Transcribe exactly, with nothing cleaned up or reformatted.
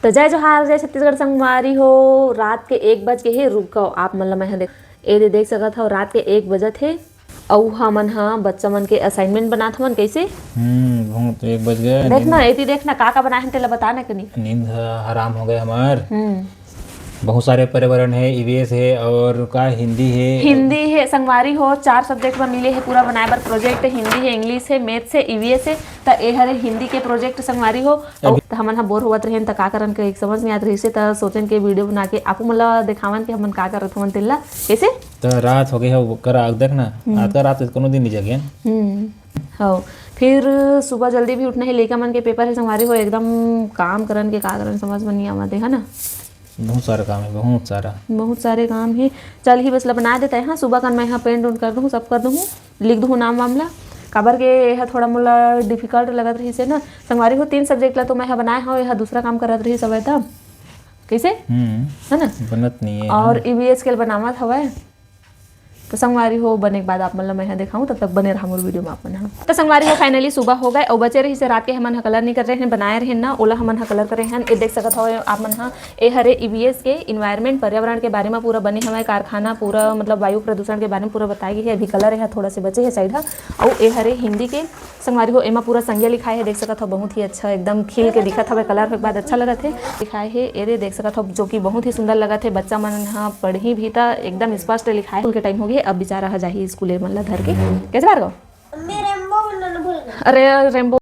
तो जय जोहार, जय छत्तीसगढ़ संगवारी हो। रात के एक बज के हे, रुकव, आप मन ल मैं ह देख, ए दे देख सकत हव, रात के एक बजत हे। अउ हमन ह बच्चा मन के assignment बनात हवन। कैसे? हम्म, बहुत एक बज गए। देख ना, एती देख ना, का का बनाए हन, तेला बता ना कनी। नींद ह हराम हो गए हमार। हम्म। बहुत सारे पर्यावरण है, ईवीएस है, और का हिंदी है। हिंदी है संगवारी हो, चार subject में मिले है पूरा बनाए बर project। हिंदी है, इंग्लिश है, मैथ्स है, ईवीएस है। त ए हरे हिंदी के project संगवारी हो। अउ त हमन ह बोर होवत रहेन, त का करन के एक समझ नहीं आत रहिसे, त सोचेन के वीडियो बना के आपू मन ल देखावन के हमन का करत हवन तेन ल। कैसे? त रात हो गए है, ओकर आग देख ना, हम्म। आज का रात कोनो दिन नहीं जगेन। हम्म, हव। फिर सुबह जल्दी भी उठना है, लइका मन के पेपर है संगवारी हो, एकदम काम करन के का करन समझ में नहीं आवत है, है ना? बहुत सारा काम है, बहुत सारा। बहुत सारे काम है। चल ही बस ला बना देता है। हाँ, सुबह कन मैं यहाँ पेंट उंट कर दूँ, सब कर दूँ, लिख दूँ नाम वाम ला। काबर के यह थोड़ा मोला डिफिकल्ट लगत रहिस है ना संगवारी हो। तीन subject ला तो मैं यहाँ बनाए हूँ, यह दूसरा काम करत रहिस हवय तब। कैसे? हम्म। है ना? बनत नहीं है, और हाँ। ईवीएस के बनावत हवय। तो संगवारी हो, बने के बाद आप मन ल मैं ह देखाऊं, तब तक बने रहा मोर वीडियो में आप मन ह। तो संगवारी हो, finally सुबह हो गए और बचे रहिस हे रात के हमन ह कलर नहीं कर रहे हैं, बनाए रहे ना, ओला हमन ह कलर करे हैं। ये देख सकत हो आप मन ह, ए हरे ईवीएस के environment, पर्यावरण के बारे में पूरा बने हवय कारखाना, पूरा मतलब वायु प्रदूषण के बारे में पूरा बताए गए है। अभी कलर है थोड़ा से बचे है साइड ह। और ए हरे हिंदी के संगवारी हो, एमा पूरा संज्ञा लिखाए हे, देख सकत हो, बहुत ही अच्छा एकदम खिल के दिखत हवे, कलर के बाद अच्छा लगत हे। लिखाए हे एदे, देख सकत हो, जो कि बहुत ही सुंदर लगत हे। बच्चा मन ह पढ़ही भी त एकदम स्पष्ट लिखाए। स्कूल के टाइम हो गए, अब बेचारा ह जाही स्कूल मन ला धर के। कैसे भार्गव? अरे रेम्बो